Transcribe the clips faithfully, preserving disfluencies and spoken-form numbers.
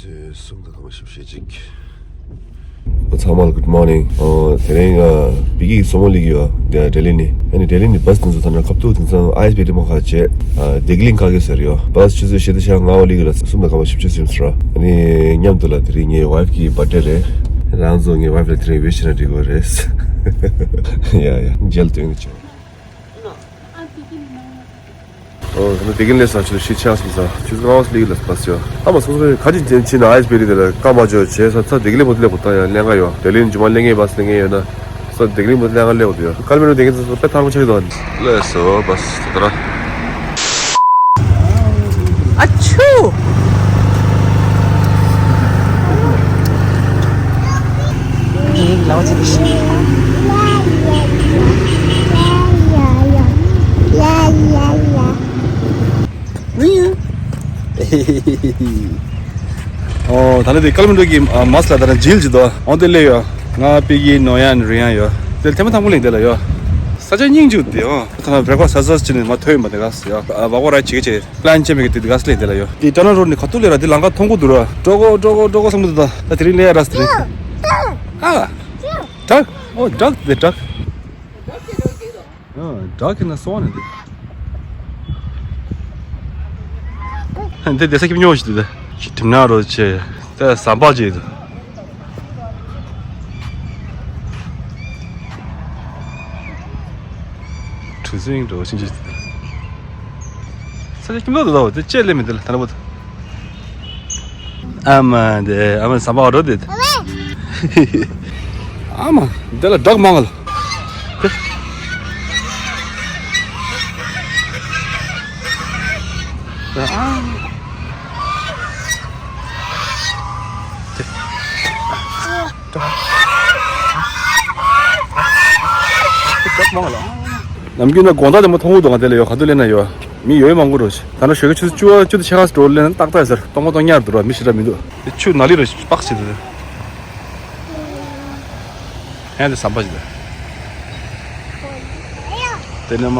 གསུམ་དང་སྐར་མ་བཞི་བཅུ་ཞེ་གཅིག་ཚང་མ་ལ་good morning། ཨོ་དེ་རིང་ང་བི་ཀི་གི་སོ་མོ་ལི་གི་ཡོད་ལྡི་ལི་ནས། ཨ་ནི་ལྡི་ལི་ནས་བཱས་དེ་ཚོ་ཐ་ན་ཁ་ཐུག་དེང་སང་ཨའི་སི་བེ་ཏི་མོ་ཁ་བྱས། ཨ་བདེ་སྐྱིད་གླིང་ཁ་གི་ཟེར་ཡོད། བཱས་ཆུ་ཚོད་བཞི་དང་ཕྱེད་ཀ་ལྔ་པ་ལི་གི་ལ་གསུམ་དང་སྐར་མ་བཞི་བཅུ་ཟིན་སོང་ར། ཨ་ནི་མཉམ་དུ་ལ་དེ་རིང་ངའི་ཝའིཕ་གི་བར་ཌེ་རེད། རང་ཚོ་ངའི་ཝའིཕ་ལ་དེ་རིང་ཝིཤ་བྱས་ན་འགྲིག་གི་རེད། ཡ་ཡ་མཇལ་དུ་ཡོང་ཆོག་ཨོ་ད་ནི་བདེ་སྐྱིད་གླིང་ལ་ཆུ་ཚོད་བཞི་ཆགས་སོང་ཙང་ཆུ་ཚོད་ལྔ་པ་ལི་གི་ལ་བཱས་ཡོད། ཨ་མ་སོ་སོའི་ཁ་ཅིག་ཅན་ཕྱིན་ན་ཨའི་སི་བེ་ཏི་དེ་ལ་བཀའ་མ་བརྗོད་བྱས་ས་ཚ་བདེ་སྐྱིད་གླིང་མོ་དེ་ལ་བུ་ད་ཡང་ལེན་ག་ཡོད། ལྡི་ལི་ནས་རྗེས་མ་ལེན་གི་བཱས་ལེན་གི་ཡོད་ན་ས་བདེ་སྐྱིད་གླིང་མོ་དེ་ལེན་ག་སླེབས་དགོས་འདུག་ཡོད། ཀལ་མི་རུ་བདེ་སྐྱིད་གླིང་ཚོ་དཔེ་ཐང་ཆགས་འདུག་ལགས་སོ་བཱས་དེ་ལ། ཨ་ཆུ། ཨོ་ད་ནི་དེ་ཀལ་མི་རུ་གི་མཱས་ལ་ད་ནི་ཇིལ་ཇི་དོ་འོང་དེ་ལས་ཡོད། ང་པི་གི་ནོ་ཡན་རི་ཡན་ཡོད། དེ་ཐེངས་མ་དང་པོ་ལེན་དེ་ལ་ཡོད། ས་ཆ་སྙིང་རྗེ་དེ་ཨོ། ཐ་ན་བྲེག་ཕ་སི་ཊི་ཟ་ཟ་ཅི་ནི་མ་ཐོས་མ་དེ་ག་སི་ཡ་བ་གོ་ར་ཅི་གེ་ཅེ་པི་ལན་ཅེ་མེ་གི་དེ་ག་སི་ལེ་དེ་ལ་ཡོ། དེ་ཏྲ་ན་རོ་ནི་ཁ་ཐུག་ལེ་ར་དེ་ལང་ཀ་ཐོང་གོ་དུ་ར་ཀྲོ་གོ་ཀྲོ་གོ་ཀྲོ་གོ་སམ་དུ་ད་ད་དེ་རིང་ལེ་ཡ་ར་སི་དེ་རིང་ཨ་ཌག་ཨོ་ཌག་དེ་ཌག་ཨ་ཌག་གི་ན་སོ་ནི་དེ་དེ་དེ་ས་ཁྱིམ་ཉོ་ཞིག་དེ་དེ་ཁྲིམ་ན་རོ་ཆེ་དེ་ཟམ་པ་ཅེ་དུ། གྲུ་གཟིངས་འགྲོ་ཕྱིན་ཆད། ས་ཆ་ཁྱིམ་ལོག་ཏུ་ལོག་དེ་ལྕེ་ལེ་མི་འདི་ལ་ཐ་ན་བུ། ཨ་མ་དེ་ཨ་མ་ཟམ་པ་འགྲོ་དེ། ཨ་མ་དེ་ལ་བྲག་མང་ལ། དེ། ཨ། ནམ་རྒྱུན་ན་དགོང་དག་དེ་མོ་མཐོང་གི་འདུག་ང་དེ་ལ་ཡོད་ག་དུས་ལེན་ན་ཡོད། མི་ཡོད་མང་པོ་རོ། ད་ནི་ཞོགས་ཀའི་ཆུ་ཚོད་བཅུ་པ་བཅུ་དང་ཕྱེད་ཀ་འགྲོ་ལེན་ན་ཏག་ཏག་ཟེར་སྟོང་པ་སྟོང་ཉར་འདུག་ར་མི་ཞེ་དྲག་མི་འདུག་དེ་ཆུ་ནག་ལི་རོ་པགས་ཟེར་དེ། ཧན་དེ་ཟམ་པ་ཞིག་དེ། དེ་ནས་མ།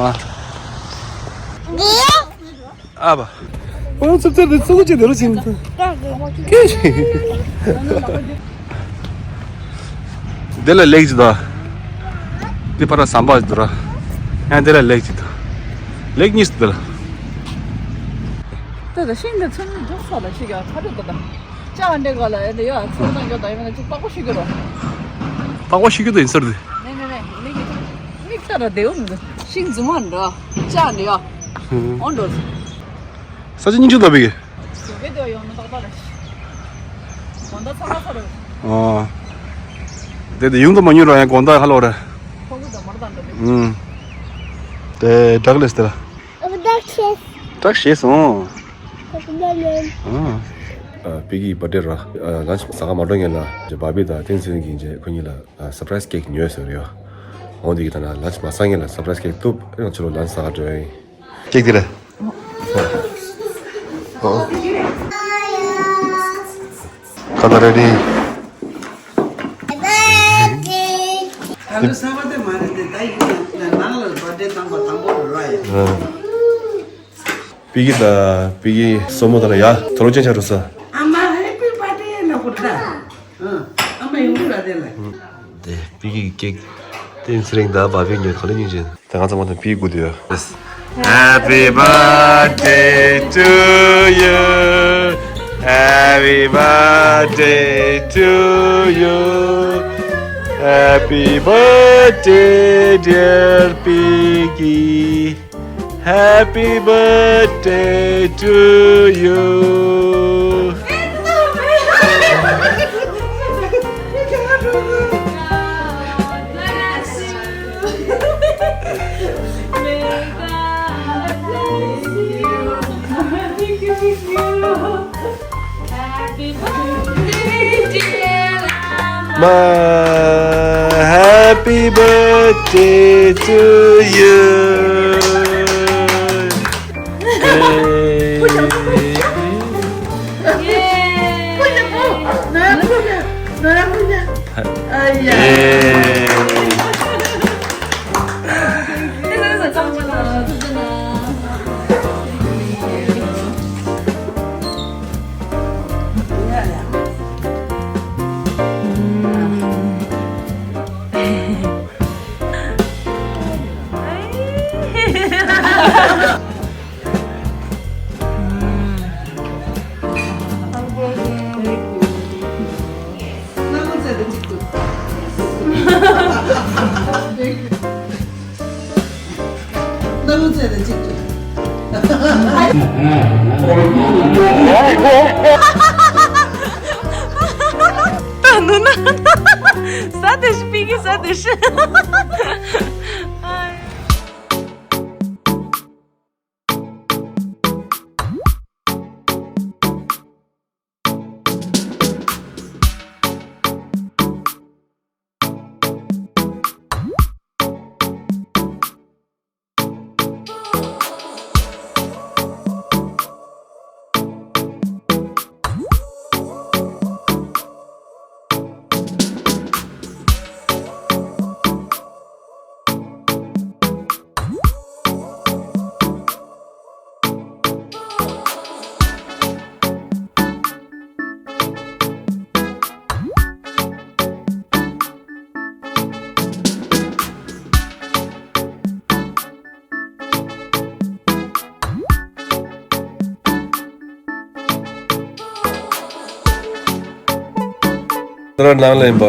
ཨ་བ། ཨོ་ཙིར་ཙིར་དེ་ཙུ་གུ་ཅི་དེ་རུ་ཕྱིན། ཁེ་ཤི། དེ་ལ་ལེགས་ཅི་ད། དེ་ཕར་ཟམ་པ་ཞིག་འདུག་ར། ཡང་དེ་ལ་ལེགས་ཅི་ད། ལེགས་གཉིས་སུ་འདུག་ར། ད་ད་ཤིང་འདི་ཚུར་འཇོག་ས་ལ་ཤིག་ཡ་ཁ་རེ་ད་ད། ཅང་འདྲེ་ག་ལ་ཡ་འདི་ཡ་ཚུར་ན་འཇོག་ད་ཡ་ང་ཅིག་པགས་པ་ཤི་གི་རོ། པགས་པ་ཤི་གི་འདུག་ཡིན་ཟེར་དེ། ནེ་ནེ་ནེ་མིག་གི་མིག་ལྟ་ར་བདེ་བོ་མི་འདུག་ཤིང་རྫུན་མ་འདྲ། ཅང་འདི་ཡ། ཧུམ། འོ་འགྲོ། ས་ཆ་སྙིང་རྗེ་ལྟ་བུ་གི། ཞོགས་ཀས་དེ་ཡོང་ན་ཏག་ཏག་རེད། དགོང་དག་ཚང་མ་ཚར་རེད། ཨོ། དེ་དེ་ཡོང་དུ་མ་མྱོང་ར་ཡང་དགོང་དག་ཧ་ལོ་རེད། ཁོ་གི་དོ་མར་དང་འདྲ་རེད། ཨུམ། དེ་ཌག་ལེས་དེ་ལ། ཌག་ཤེས། ཌག་ཤེས་སོང་། ཨ། པི་གི་བར་ཌེ་ར། ལན་ཆི་ཟ་ག་མ་འགྲོ་ངེས་ལ་ཇེ་བྷ་བྷི་དང་བསྟན་འཛིན་གྱིས་ཇེ་ཁོ་གཉིས་ལ་སར་པ་རའི་སི་ཀེག་ཉོས་ཟེར་ཡོད། འོང་དེ་གི་ད་ན་ལན་ཆི་མ་ཟ་ངེས་ལ་སར་པ་རའི་སི་ཀེག་བཏུབ་ཨེ་ང་ཚོ་ལོ་ལན་ཆི་ཟ་ག་འགྲོ་ཡིན། ཀེག་དེ་རེད། ཨོ། ཁ་ད་རེ་ཌི། ད་ལོ་གསར་པ་དེ་མ་རེད་དེ་ད་ཡིན་ན་ནང་ལ་བར་ཌེ་བཏང་པ་དང་པོ་རེད་ལ་ཡ། པི་གི་ད་པི་གི་སོ་མོ་ད་ལ་ཡ་དོ་རོ་ཅན་ཆ་རུ་ས། ཨ་མ་ཧེ་པི་བར་ཌེ་ལ་ཧུར་ད། ཨ་མ་ཡོང་ར་དེ་ལ། དེ་པི་གི་ཀེག་དེ་ཚེ་རིང་ད་བ་བི་ཉོས་ག་ལ་ཉིན་ཅན། དེ་ང་ཚང་མ་དང་པི་གི་དགུ་དེ་ཡོད། Happy birthday to you. Happy birthday to you. Happy birthday, dear Piggy. Happy birthday to you. Happy birthday, dear Lama. Ma, happy birthday to you. Yay. ད་ནུ་ན། ས་དེ་ཤི་པི་གི་ས་དེ་ཤི། ད་ར་ནང་ལ་ཡིན་པ།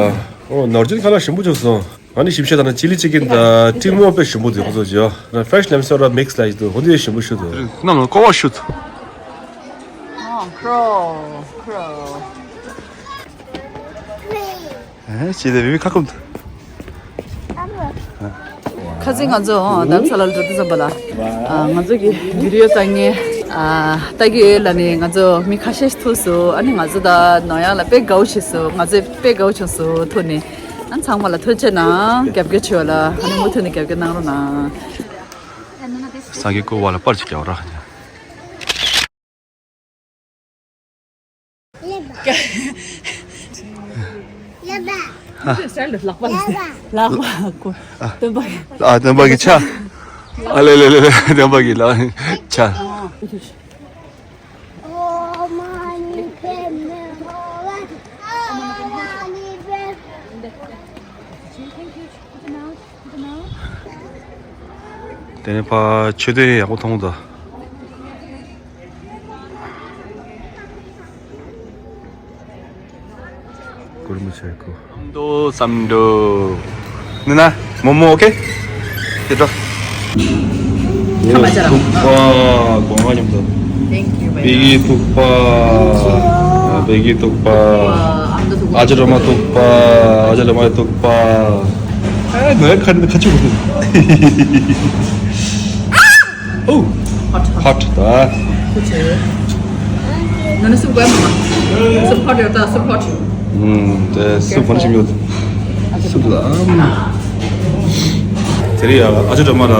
ཨོ་ནོར་ཇིན་ཁ་ལག་ཞིམ་པོ་བྱུང་སོང་། ཨ་ནི་ཞིམ་ཤ་དང་ན་ཅི་ལི་ཅི་ཀིན་དང་ཏི་མོ་དཔེ་ཞིམ་པོ་འདུག་ཁོ་ཚོ་ཇི་ཨ་ན་ཕེ་རེཤ་ལེམ་སོ་ཌ་མིག་སི་ལ་ཡི་འདུག་ཁོ་ཚོ་ཡི་ཞིམ་པོ་ཤུ་འདུག་རྣམས་ལ་ཀོ་བ་ཤུ་འདུག་ཨོ་ཁྲོ་ཁྲོ། ཨེ་ཅི་དེ་བི་བི་ཁ་ཁུམ་འདུག་ཁ་སང་ང་ཚོ་རྡ་རམ་ས་ལར་འགྲོ་དུས་ཙམ་པ་ལ། ང་ཚོ་གི་བི་ཌི་ཡོ་བཏང་མཁན་ལྟ་གི་ཡོད་ལབ་ནས་ང་ཚོ་མི་ཁ་ཤས་ཐུག་སོང་། ཨ་ནི་ང་ཚོ་ད་ནོར་ཡང་ལ་དཔེ་དགའ་བོ་བྱས་སོང་། ང་ཚོ་དཔེ་དགའ་བོ་བྱུང་སོང་ཐུག་ནས། ཨ་ཚང་མ་ལ་ཐུགས་རྗེ་གནང་རྒྱབ་སྐྱོར་བྱས་པ་ལ། ཨ་ནི་མུ་མཐུད་ནས་རྒྱབ་སྐྱོར་གནང་རོགས་གནང་། སངས་རྒྱས་སྐུ་བ་ལ་པར་ཅིག་རྒྱག་ར། ལག་པ་ལག་པ་སྟོན་པ། ཨ་སྟོན་པ་གི་ཆ། ཨ་ལེ་ལེ་ལེ་ལེ་སྟོན་པ་གི་ལག་ཆ། དེ་ནས་ཕ་མཆོད་རྟེན་ཡག་པོ་མཐོང་ད། གུར་མི་ཆེ་ཁུ། བསམ་འགྲོ་བསམ་འགྲོ། ནི་ན་མོ་མོ་ཨོ་ཁེ། དེ་འགྲོ། ཁ་མ་ཆ་ར། ཐུག་པ། གོང་མ་མཉམ་དུ། Thank you very much. བེ་གི་ཐུག་པ། བེ་གི་ཐུག་པ། ཨ་ཅག་སྒྲོལ་མ་ཐུག་པ། ཨ་ཅག་སྒྲོལ་མ་ཐུག་པ། ཨེ་ནོའི་ཁ་ཁ་ཆུ་གུ་ཐུག་ཨོ། ཧོཊ་ད། ཁུ་ཆེ། ནོ་ནི་སུབ་དགོས་མ། སུབ་ཧོཊ་ཡོད་ད་སུབ་ཧོཊ། ཨུམ་དེ་སུབ་གོན་ཞིམ་ཡོད། སུབ་ལ་ཨམ། དེ་རིང་ཡ་ཨ་ཅག་སྒྲོལ་མ་ལ།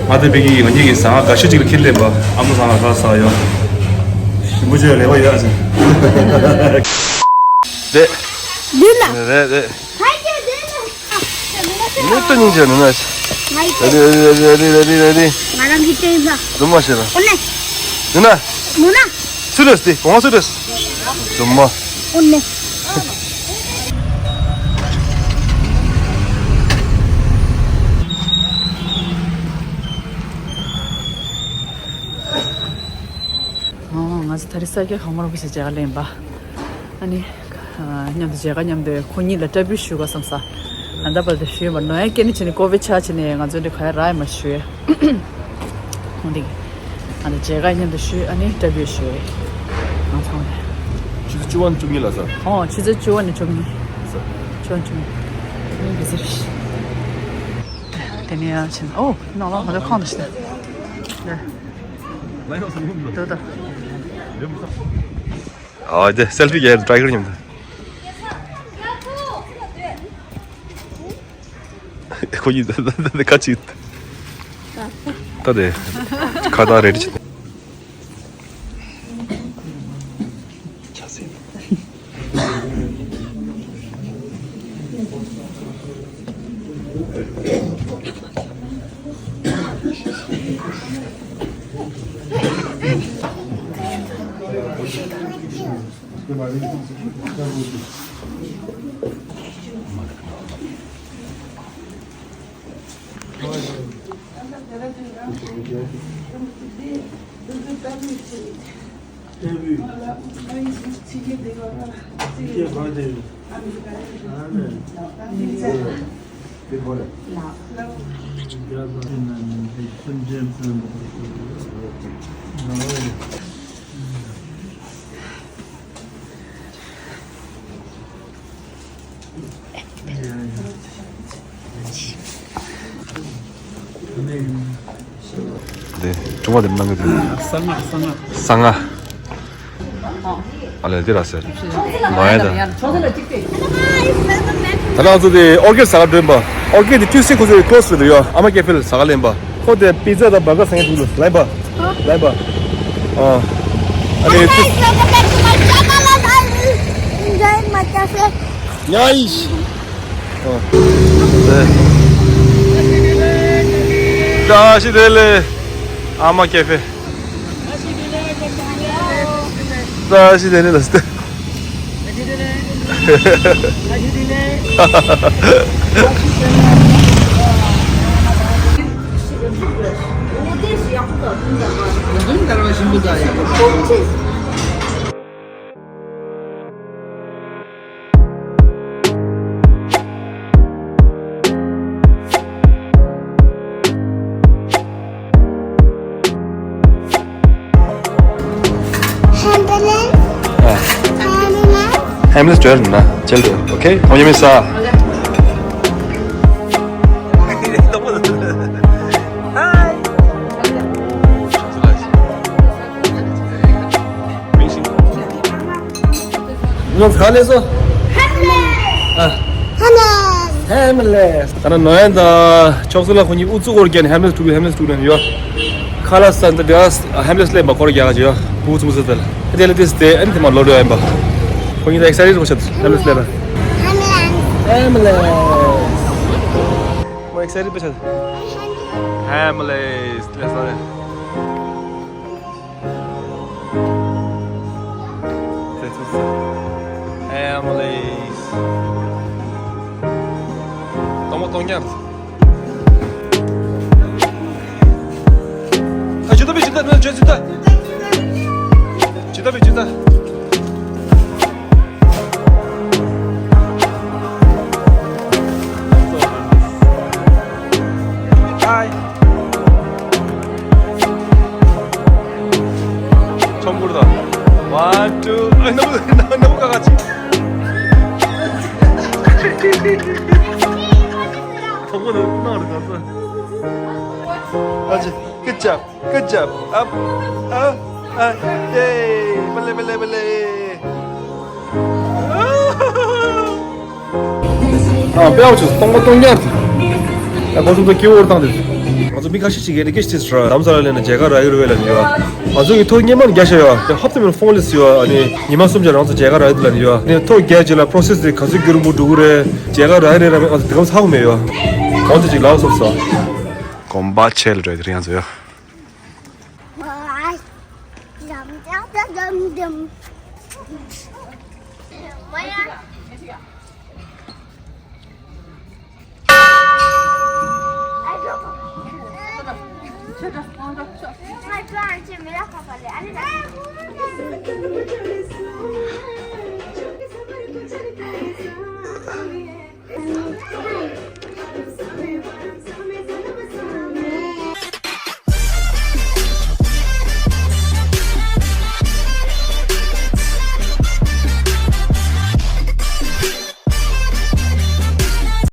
ང་དེ་བེ་གི་ང་གཉིས་ཀྱི་ཟ་ཁང་དགའ་ཤོས་གཅིག་ལ་ཁྱེར་སླེབས་པ། ཨ་མ་ཟ་ཁང་ཁ་ཟ་ཡོད། ཞིམ་པོ་བྱས་ལས་པ་ཡོད་ཨ་ཅག་དེ། འདི་ན། རེད་རེད། མི་ཏོ་ཉིན་ཅན་ནུ་ན། ང་ཡི་རེ་རེ་རེ་རེ་རེ་རེ། ང་རང་གི་ལྟོས་ས། རྫུན་མ་བཤད་ར། ཨོ་ནེ། ནུ་ན། ནུ་ན། སུ་རེད་དེ་གོང་སུ་རེད། རྫུན་མ། ཨོ་ནེ། ང་ཚོ་ད་རེས་ས་སྐྱ་གོང་མ་རིན་པོ་ཆེ་མཇལ་ཁ་ལེན་པ། ཨ་ནི། མཉམ་དུ་མཇལ་ཁ་མཉམ་དུ་ཁོ་གཉིས་ལ་ལྟ་བུ་ཞུ་ག་བསམ་ས། ཨ་ད་བར་དུ་ཞུས་པ་ནོ་ཡ་སྐད་ནི་བྱས་ནས་ཀོ་བིད་ཆགས་བྱས་ནས་ང་ཚོ་འདི་ག་ཡ་ར་ཡ་མ་ཞུས། ཁོང་འདི་ཨ་ནི་མཇལ་ཁ་མཉམ་དུ་ཞུས། ཨ་ནི་ལྟ་བུ་ཞུས། ང་ཚང་མ། ཆུ་ཚོད་བཅུ་པ་ནས་བཅུ་གཉིས་ལ་ས། ཨོ་ཆུ་ཚོད་བཅུ་པ་ནས་བཅུ་གཉིས། ས། བཅུ་པ་བཅུ་གཉིས། ཨ་ནི་བི་ཟི་རེད། དེ་ནས་ཡང་ཕྱིན། ཨོ་ནང་ལ་ང་ཚོ་ཁང་དུ་ཕྱིན། འདུག་ད། ཨ་དེ་སེལ་ཕི་རྒྱག་ཡ་ཊ་རའི་གར་མཉམ་དུ། ཁོ་གཉིས་ད་ད་ད་ཁ་ཅིག་ད་དེ་ཁ་བཏགས་རེད་ཅིག་ངོ་དེ་གནང་གི་འདུག་གསང་སྔགས། གསང་སྔགས། གསང་སྔགས། ཨ་ལས་དེ་ར་ཟེར། མ་ཡ་ད། ད་ང་ཚོ་དེ་ཨོར་ཀེཌ་ཟ་ག་འགྲོ་ཡིན་པ། ཨོར་ཀེཌ་དེ་ཊིའུ་སི་ཌེ་ཁོ་ཚོའི་ཀློ་སི་རེད་ཡོད། ཨ་མ་ཀེ་ཧྥེ་ལ་ཟ་ག་ལེན་པ། ཁོ་དེ་པི་ཛ་དང་བར་གར་ཟ་མཁན་འདུག་ལེན་པ། ལེན་པ། ཨ། ཨ་ནི། Guys, welcome back to my channel. I will enjoy my cafe. Nice. ཨ། བཀྲ་ཤིས་བདེ་ལེགས། ཨ་མ་ཀེ་ཧྥེ། བཀྲ་ཤིས་བདེ་ལེགས་ལ་སྟེ། ཧེམ་ལེས་ཇོ་ན་ཅེལ་རེ། ཨོ་ཁེ། ཁོང་ཡོད་མེད་ས། ང་ཚོ་ག་ལེ་སོ། ཧེམ་ལེས། ཨ། ཧེམ་ལེས། ཧེམ་ལེས། ད་ནང་ནོ་ཡན་དང་ཅོག་ཙེ་ལ་ཁོང་གཉིས་ཨུ་ཚུགས་སྐོར་བརྒྱབ་ནས་ཧེམ་ལེས་ཐུག་ཧེམ་ལེས་ཐུག་ནས་ཡོད། ཁ་ལ་སན་ཏ་དེ་ཧེམ་ལེས་ལེན་པ་སྐོར་རྒྱག་ག་ཅི་ཡོད། བུ་ཚུམ་སི་ཏལ། དེ་ལ་དེ་སྟེ་ཨན་དེ་མ་ལོ་རེ་ཡིན་པ། ཁོང་གཉིས་ད་ཨེག་སའི་ཊེཌ་རོ་ཤད་ཧེམ་ལེས་ལེན་པ། ཧེམ་ལེས། ཁོང་ཨེག་སའི་ཊེཌ་པ་ཤད། ཧེམ་ལེས་ལེས་ལེན། ཧེམ་ལེས། སྟོང་མོ་སྟོང་ཉར། ཨ། ཇུ་ཏ་པི་ཇུ་ཏ། ཇུ་ཏ། ཇུ་ཏ་པི་ཇུ་ཏ། ཧའི། ཆོམ་གུར་དང་། One, two. ཨ། ནམ་བུ་ནམ་བུ་ཀ་ཀ་ཅི། ཐོག་མོ་དང་ནང་རུ་ག་ས། ཨ་ཅི། Good job. Good job. Up. Up. Up. Yay. བ་ལེ་བ་ལེ་བ་ལེ། ཨ། དཔེ་ཡག་པོ་བྱུང་སོང་། སྟོང་པ་སྟོང་ཉར་དེ། ད་གོ་སོང་ཚོ་སྐྱིད་པོ་རང་དེ། ང་ཚོ་མི་ཁ་ཤས་ཤིག་གིས་རི་ཀེ་ཤི་ཊི་ར་དྷ་རམ་ས་ལ་ལ་ནས་མཇལ་ཁ་རག་གི་རེད་པས་ལབ་ནས་ཡོད། ང་ཚོ་གི་ཐོ་སྙེ་མ་ནས་རྒྱག་བཞག་ཡོད། དེ་ཧབ་ཏེ་མིན་ཧྥོན་ལེས་ཡོད། ཨ་ནི་ཉི་མ་གསུམ་ཅིག་རང་ཚོ་མཇལ་ཁ་རག་གི་འདུག་ལབ་ནས་ཡོད། ཨ་ནི་ཐོ་རྒྱག་རྗེས་ལ་པོ་རོ་སེ་སི་དེ་ག་ཚོད་རྒྱུན་རིང་པོ་འགྲོ་གི་རེད། མཇལ་ཁ་རག་གི་རེད་རག་མེད་ང་ཚོ་དེ་ག་ཚོད་ཧ་གོ་མེད་ཡོད། གོང་དེ་ཅིག་ལབ་སོང་སོ། གོམ་པ་ཆེ་ལ་རེད་དེ་རིང་ང་ཚོ་ཡོད།